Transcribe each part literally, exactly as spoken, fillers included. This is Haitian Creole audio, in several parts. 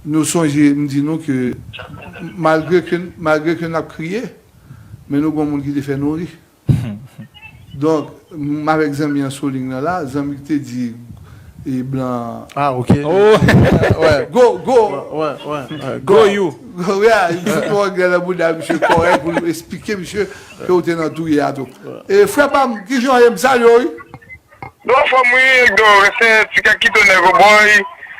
Nou sonje, m di nou ke malgre ke, malgre ke n ap kriye, men nou gon moun ki te fè nou ri. Donk, m avèk zanmi an sou liy nan la, zanmi ki te di e blan. Ah, ok. Oh! Ouais. Go, go! Ouais, ouais, ouais. Go you! Go, yeah, li fout yon anglè nan bouda misye kòrèk pou l esplike misye ke ou te nan touye a tou. E frè pa m, kijan w ye? M salye w, wi. Bon, anfòm wi, Hector, se ti kèk ki tounen Cowboy.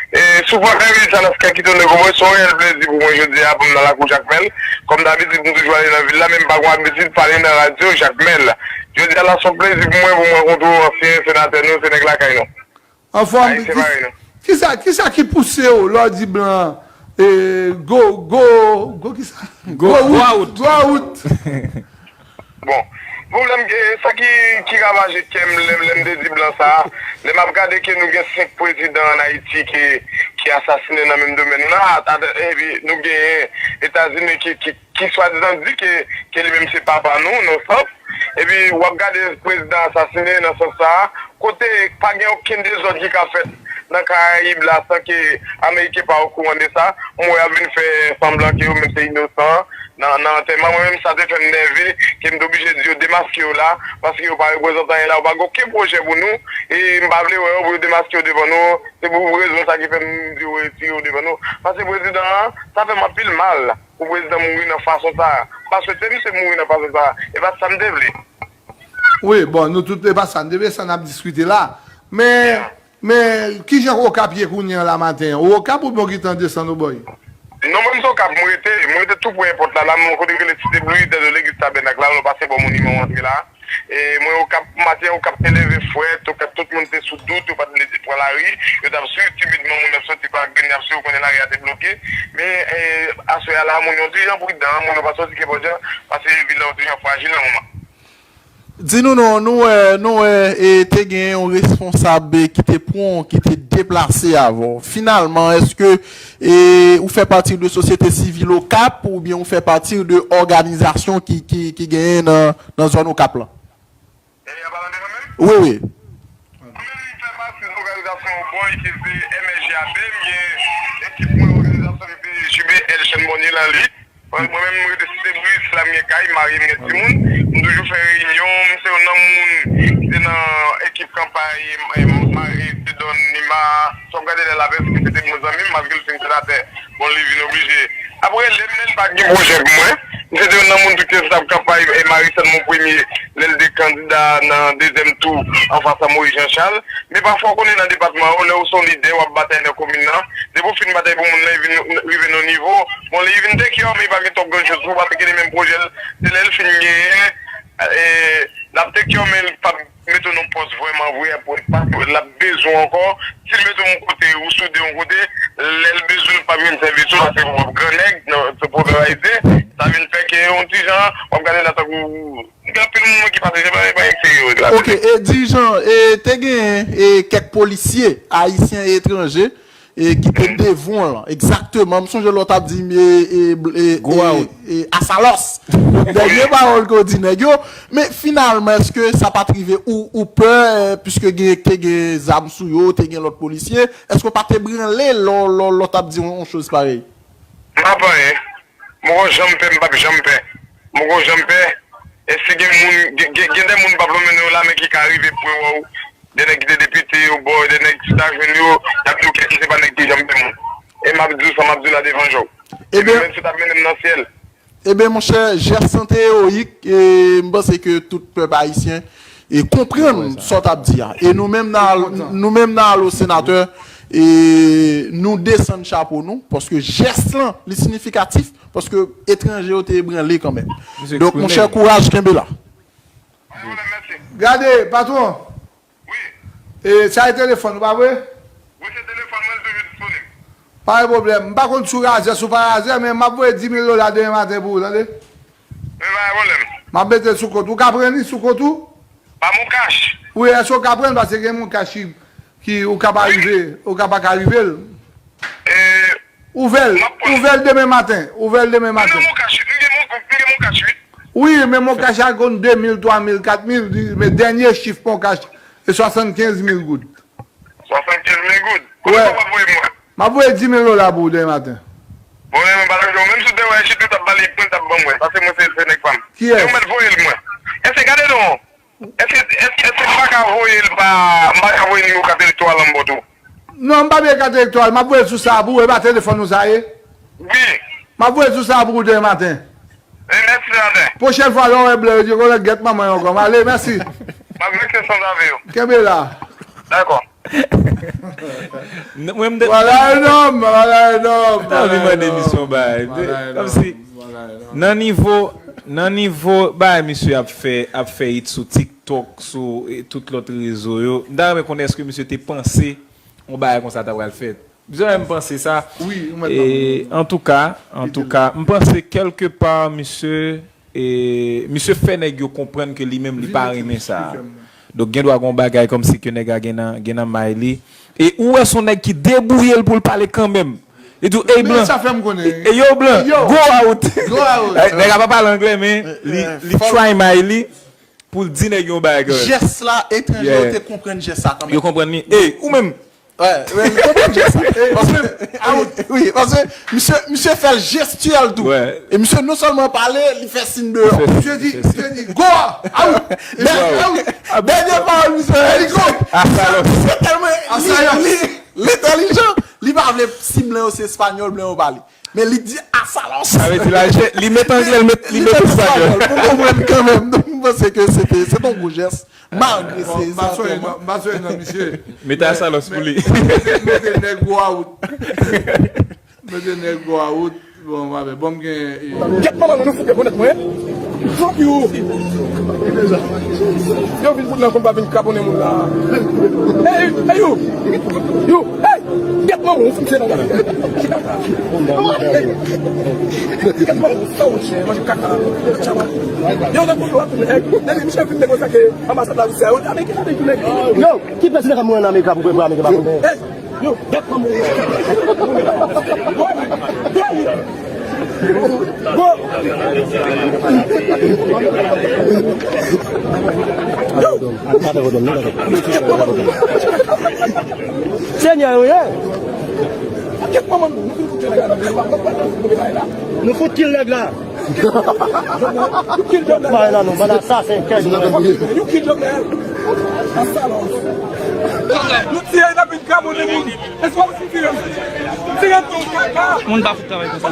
E, souvan, lè vin sa nan ti kèk ki tounen Cowboy, se yon reyèl plezi pou mwen jodi a pou m nan lakou Jakmèl. Kòm dabitid, m toujou ale nan vil la, men m pa gon abitid pale nan radyo Jakmèl. Jodi a la, se yon plezi pou mwen pou m rankontre w, ansyen senatè nou, se nèg lakay nou. Anfòm, Ayisyen ki, parèy nou. Kisa, kisa ki pouse w lè w di blan, e, go, go, go kisa? Go, go out, go out. Bon, pwoblèm ke, sa ki, ki ravaje kè m lè, lè m te di blan sa a, lè m ap gade ke nou gen senk prezidan ann Ayiti ki, ki asasinen nan menm domèn nan, a, a, epi nou genyen Etazini ki, ki, ki swadizan di ke, ke li menm se papa nou, nan sans. Epi w ap gade prezidan asasinen nan sans sa a, kote pa gen okenn dezòd ki ka fèt nan Karayib la san ke Ameriken pa okouran de sa. M wè y ap vin fè sanblan ke yo menm se inosan nan, nan antèman. Mwen menm, sa te fè m nève, ke m te oblije di yo demaske yo la, paske yo pa reprezante anyen la, yo pa gen okenn pwojè pou nou, e m pa vle wè yo pou yo demaske yo devan nou. Se pou rezon sa ki fè m di yo retire yo devan nou. Paske prezidan an, sa fè m anpil mal pou prezidan mouri nan fason sa a. M pa swete misye mouri nan fason sa a. E pa sa m te vle. Wi, bon, nou tout, e pa sa n te vle, sa n ap diskite la. Men, men, kijan Okap ye kounye an la maten an? Ou Okap oubyen w gentan desann Obòy? Non, mwen, m se Okap, mwen rete, mwen rete tou pre èpòt la, la, mwen kote ki rele Site Bri, dèyè legliz Tabènak la, nou pase bò moniman an antre la. E mwen, Okap, maten, Okap te leve frèt, Okap, tout moun te sou dout, yo pa t vle pran lari, yo t ap swiv timidman moun ap soti pa grenn, y ap swiv, ou konnen lari a te bloke. Men, e, aswè a la, moun yo di jan pridan, moun yo pa soti kenpòt jan, paske vil la yon ti jan frajil nan moman. Di nou non, nou wè, nou wè, e, te gen yon responsab, e, ki te pran, ki te deplase avè w. Finalman, èske, e, ou fè pati de sosyete sivil Okap oubyen ou fè pati de òganizasyon ki, ki, ki genyen nan, nan zòn Okap lan? E, ap pale de mwen menm? Wi, wi. Mwen menm, m fè pati de òganizasyon Obòy ki se M S J A B, m gen ekip mwen òganizasyon ki se J B L Jèn Bònye nan li. Mwen, mwen menm, mwen rete Site Bri, se la m gen kay, m marye, m gen timoun. M toujou fè reyinyon, m se youn nan moun ki te nan ekip kanpay, e, e, Marie Dieudonne Nima, sa w ap gade lè lapès, ki se te bon zanmi m, malgre l fin senatè, bon, li vin oblije. Apre, lè m, lè l pa t gen pwojè pou mwen, m se te youn nan moun tou ki te t ap kanpay, e, Marie Sèl Mon Premye, lè l te kandida nan dezyèm tou, anfas a Moïse Jean Charles. Men pafwa, w konnen nan depatman yo, lè w se yon lidè, w ap batay nan komin nan, depi w fin batay pou moun nan, li vin rive nan nivo, bon, li vin take care, men li pa gen twòp grann choz pou w, paske li menm pwojè l, se lè l fin genyen, e, l ap take care, men l p ap mete w nan pòs vrèman vre, apre, paske l ap bezwen w ankò. Si l mete w yon kote, ou soude yon kote, lè l bezwen w, l p ap jwenn sèvis ou, paske w ap gran nèg, nan, se pwovèb ayisyen, sa vin fè ke yon ti jan, w ap gade la tankou Gen anpil moun ki pase, se pa, se pa eksperyans la. Ok, e dirijan, e te gen, e kèk polisye ayisyen e etranje, e ki te devan w lan, egzakteman, m sonje lè w t ap di, e, e, e, e, e Asalòs. Dènye pawòl ke w di nèg yo, men finalman, èske sa pa t rive ou, ou pè, e, piske gen, te gen zam sou yo, te gen lòt polisye, èske w pa te ebranle lè w, lè w, lè w t ap di yon, yon choz parèy? M pa pè anyen. M poko janm pè, m p ap janm pè. M poko janm pè. E si gen moun, gen, gen, gen de moun m p ap lonmen non yo la, men ki ka rive pran wè w. De nèg ki te depite yo, bò, de nèg ki ta jwenn yo, y ap di w kèk ki se pa nèg ki janm pè moun. E m ap di w sa m ap di w la devan je w. Ebyen, menm si w t ap mennen m nan syèl. Ebyen, monchè, jès lan te ewoyik, e m panse ke tout pèp ayisyen e konprann sa w t ap di a. E nou menm nan, nou menm nan Alo Senatè, e nou desann chapo nou, paske jès lan, li siyifikatif, paske etranje yo te ebranle kanmenm. Donk, monchè, kouraj, kenbe la. Gade, patwon. Wi. E, sa e telefòn ou, pa vre? Wi, se telefòn mwen, li toujou disponib. Pa gen pwoblèm. M pa konn si w razè, si w pa razè, men m ap voye dis mil dola demen maten pou ou, tande? Men pa gen pwoblèm. M ap mete l sou kont ou. Ou ka pran li sou kont ou? Pa Moncash. Wi, èske w ka pran l? Paske gen Moncash ki, ki ou ka pa rive, ou ka pa ka rive l. E, ouvè l, ouvè l demen maten. Ouvè l demen maten. Mwen gen Moncash, m gen Mon-, m gen Moncash, wi. Wi, men Moncash a konn de mil, twa mil, kat mil, men dènye chif Moncash, se swasannkenz mil goud. Swasannkenz mil goud? Konbyen w ap voye mwen? M ap voye dis mil dola pou ou demen maten. Bon, men mwen pa ta jwenn, menm si w te wè Chito t ap ba li pwen, l t ap ban mwen, paske mwen se, se nèg pa m. Kiyès? Se ou mèt voye l mwen. Èske, gade non. Èske, èske, èske m pa ka voye l pa, m pa ka voye nimewo kat elektoral la m ba w tou? Non, m pa bezwen kat elektoral, m ap voye l sou sa pou ou, e pa telefòn ou sa ye? Wi. M ap voye l sou sa pou ou demen maten. E mèsi, senatè. Pwochèn fwa, lè w wè blan, yo di, "Konnen gèt manman yo ankò." M ale, mèsi. M ap vekse san zave yo. Kenbe la. Dakò. N- mwen, m te- Voilà un homme, voilà un homme, Mwen ta anvi mande misye yon bagay. Kòmsi, nan nivo, nan nivo bagay misye ap fè, ap fè hit sou TikTok, sou, e, tout lòt rezo yo, m ta renmen konnen èske misye te panse yon bagay konsa ta pral fèt. Bizwen menm panse sa. Wi, ou mèt nan E, antouka, antouka, m panse kèlke pa, misye, e, misye fè nèg yo konprann ke li menm, li pa renmen sa. Donk, gen dwa gen yon bagay kòmsi ke nèg la gen nan, gen nan may li. E ou wè se yon nèg ki debouye l pou l pale kanmenm. Li di w, "Ey, blan." Sa fè m konnen. E, e yo, blan, go out. Go out. Nèg la pa pale anglè, men li, li try may li pou l di nèg yon bagay kanmenm. Jès la, etranje yo te konprann jès sa kanmenm. Yo konprann li. Ey, ou menm, Wè, wè, li konprann jès sa. Paske, wi, paske misye, misye fè l jestyèl tou. E misye non sèlman pale, li fè siy deyò. Misye di, misye di, "Go! Out!" Dènye pawòl misye, li go! Misye tèlman li, li, li entèlijan, li pa vle si blan yo se espanyòl, blan yo pale. Men li di asalos. Sa vle di la, li met anglè, li met, li met espanyòl. Pou konprann kanmenm. Donk, mwen panse ke se te, se te yon gwo jès. Malgre se, m pa sonje non, m pa sonje non, misye. Mete asalos pou li. Mete, mete nèg go out. Mete nèg go out. Bon, m ap, bon, m gen, e, Gèt manman nou, nou fout de bonèt mwen. Fuck you. Yo vin pou nan konn pa vin kaponnen moun la. Hey, hey, you. You. Hey. Gèt manman w, fout se nan gade. Gèt manman w, sa w chè, manje kaka. Yo nan konn wap nèg. Depi misye fin negosye ak anbasad Larisi a, yo di Ameriken ap vin tounen. Yo, ki prezidan k ap mouri an Amerik la pou, pou Ameriken pa konnen? Hey, yo, gèt manman w. Go! Senyè, wi, eh. Nou fout kill nèg la. Bay la nou, bann asasen, kèk nou. Nou tiye, n ap vin kabonnen moun. Moun pa fout travay konsa.